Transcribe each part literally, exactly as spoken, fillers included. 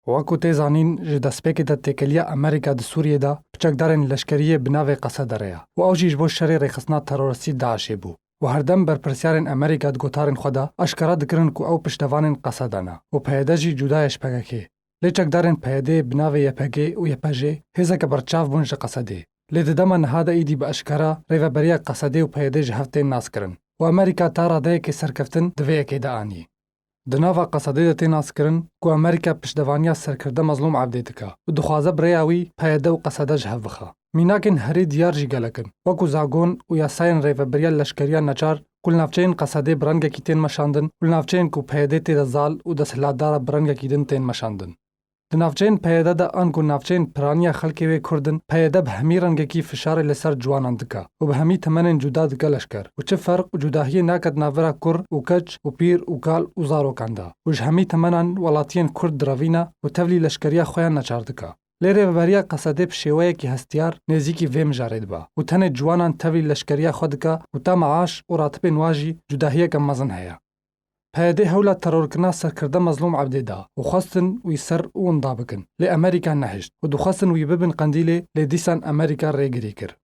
Wekû tê zanîn, ji destpêkê de têkiliya Amerîka di Sûriyê de bi çekdarên leşkeriyê bi navê Qesede re ye û ew jî ji bo şerê rêxistina teroristî DAIŞê bû û herdem berpirsiyarên Amerîka di gotarên xwe de eşkera dikirin ku ew piştevanên Qesede ne û PYD jî cuda ye ji PKKê. Lê çekdarên PYDê bi navê YPG û YPJê hêzeke berçav bûn ji Qesedê. Lê di dema niha de îdî bi eşkera rêveberiya Qesedê û PYDê ji hev tên naskirin û Amerîka ta radeyekê serkeftin di vê yekê de anî. Di nava Qesedê de tê naskirin ku Amerîka piştevaniya serkirde Mezlûm Ebdê dike û dixwaze bi rêya wî PYD û Qesede ji hev bixe. Mînakên herî diyar jî gelek in, wekû zagon û yasayên rêveberiya leşkeriya neçar ku li navçeyên Qesedê bi rengekî tên meşandin û li navçeyên ku PYD tê de zal û desthilatdar e bi rengekî din tên meşandin. Di navçeyên PYD de anku navçeyên piraniya xelkê wê Kurd in, PYD bi hemî rengekî fişarê li ser ciwanan dike û bi hemî temenên cuda dike leşker û çi ferq û cudahiyê nake di navbera kur û keç û pîr û kal û zarokan de û ji hemî temenan welatiyên Kurd direvîne û tevlî leşkeriya xwe ya neçar dike. Lê rêveberiya Qesedê bi şêweyekî hestiyar nêzîkî vê mijarê dibe û tenê ciwanan tevlî leşkeriya xwe dike û ta meaş û ratibên wan jî cudahiyeke mezin heye. PYDê hewla terorkirina serkirde Mezlûm Ebdê da û xwestin wî ser û winda bikin, lê Amerîka nehişt û dixwestin wî bibin qendîlê, lê dîsan Amerîka rêgirî kir.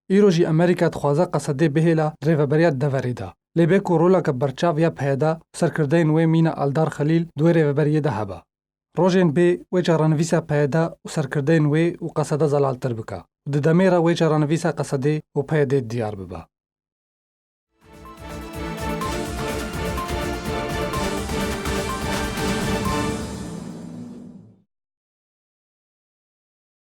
Îro jî Amerîka dixwaze Qesedê bihêla di rêveberiya deverê de, lê bê ku roleke berçav ya PYD û serkirdeyên wê mîna Eldar Xelîl di wê rêveberiyê de hebe. Rojên bê wê çarenivîsa PYD û serkirdeyên wê û Qesede zelaltir bike û di demê re wê çarenivîsa Qesedê û PYDê diyar bibe.